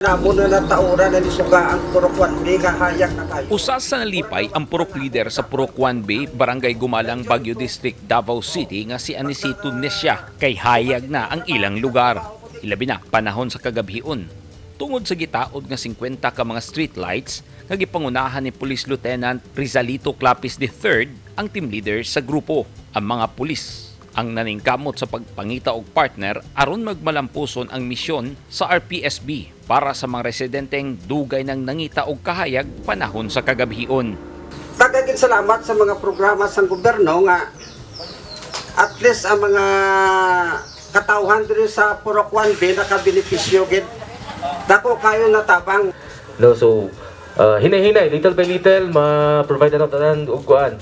Namo na natauran na ni suga ang Purok 1B nga hayag na kayo. Usa sa nalipay ang Purok leader sa Purok 1B, Barangay Gumalang, Baguio District, Davao City nga si Anicito Nesia kay hayag na ang ilang lugar. Ilabi na panahon sa kagabhion. Tungod sa gitaod nga 50 ka mga street lights nga gipangunahan ni Police Lieutenant Rizalito Clapis III, ang team leader sa grupo. Ang mga pulis ang naningkamot sa pagpangita og partner aron magmalampuson ang misyon sa RPSB para sa mga residenteng dugay nang nangita og kahayag panahon sa kagabhion. Daghan salamat sa mga programa sa gobyerno nga at least ang mga katawhan diri sa Purok 1B nakabenepisyo gid. Dako kayo natabang. No, so hinay-hinay, little by little, ma-provide na tanan og kuan.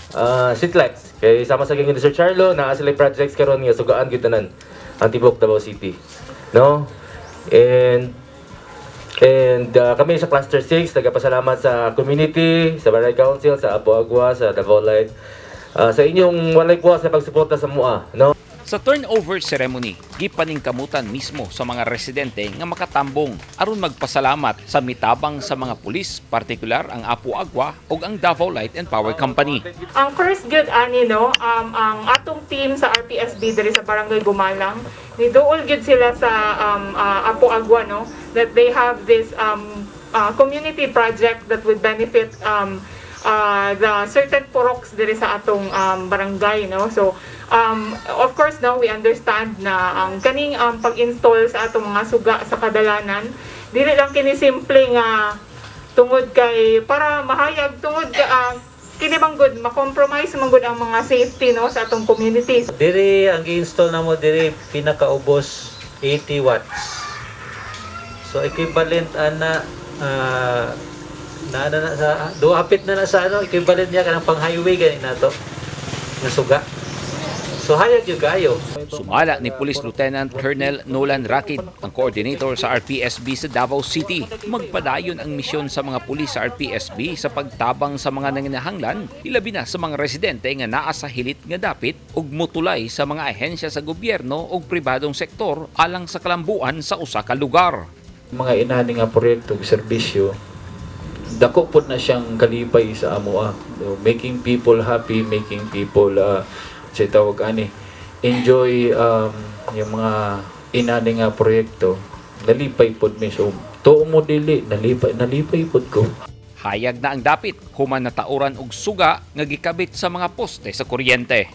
Street lights. Kay sama sa giingon ni Sir Charlo, naa sila projects karon nga sugaan gyud tanan ang tibok Davao City. No? And kami sa Cluster 6 nagapasalamat sa community, sa Barangay Council, sa Apo Agua, sa Davao Light, sa inyong walay kuha sa pagsuporta sa mua, no? Sa turnover ceremony, gipaningkamutan mismo sa mga residente nga makatambong aron magpasalamat sa mitabang sa mga pulis, partikular ang Apo Agua ug ang Davao Light and Power Company. Ang first good ani, no, ang atong team sa RPSB diri sa Barangay Gumalang, niduol gyud sila sa Apo Agua, no, that they have this community project that would benefit the certain puroks diri sa atong barangay, no. So of course, no, we understand na ang kaning pag-install sa atong mga suga sa kadalanan, dili lang kini simple nga tungod kay para mahayag, tungod ka kini bang good ma-compromise man gud ang mga safety, no, sa atong community. Diri ang gi-install namo diri, pinakaubos 80 watts. So equivalent ana na na, na sa do hapit na na sa ano, equivalent niya kanang pang highway gani nato nga suga. So hayag gyud kayo. Sumala ni Police Lieutenant Colonel Nolan Rakid, ang coordinator sa RPSB sa Davao City, magpadayon ang misyon sa mga pulis sa RPSB sa pagtabang sa mga nanginahanglan, ilabi na sa mga residente nga naa sa hilit nga dapit ug mutulay sa mga ahensya sa gobyerno ug pribadong sektor alang sa kalambuan sa usa ka lugar. Mga inani nga proyekto ug serbisyo, dako pod na siyang kalipay sa amoa. So, making people happy, making people sa tawag ani, enjoy yung mga inani nga proyekto, nalipay pod mi. So tuo mo dili, nalipay, nalipay pod ko. Hayag na ang dapit human natauran og suga nga gikabit sa mga poste sa kuryente.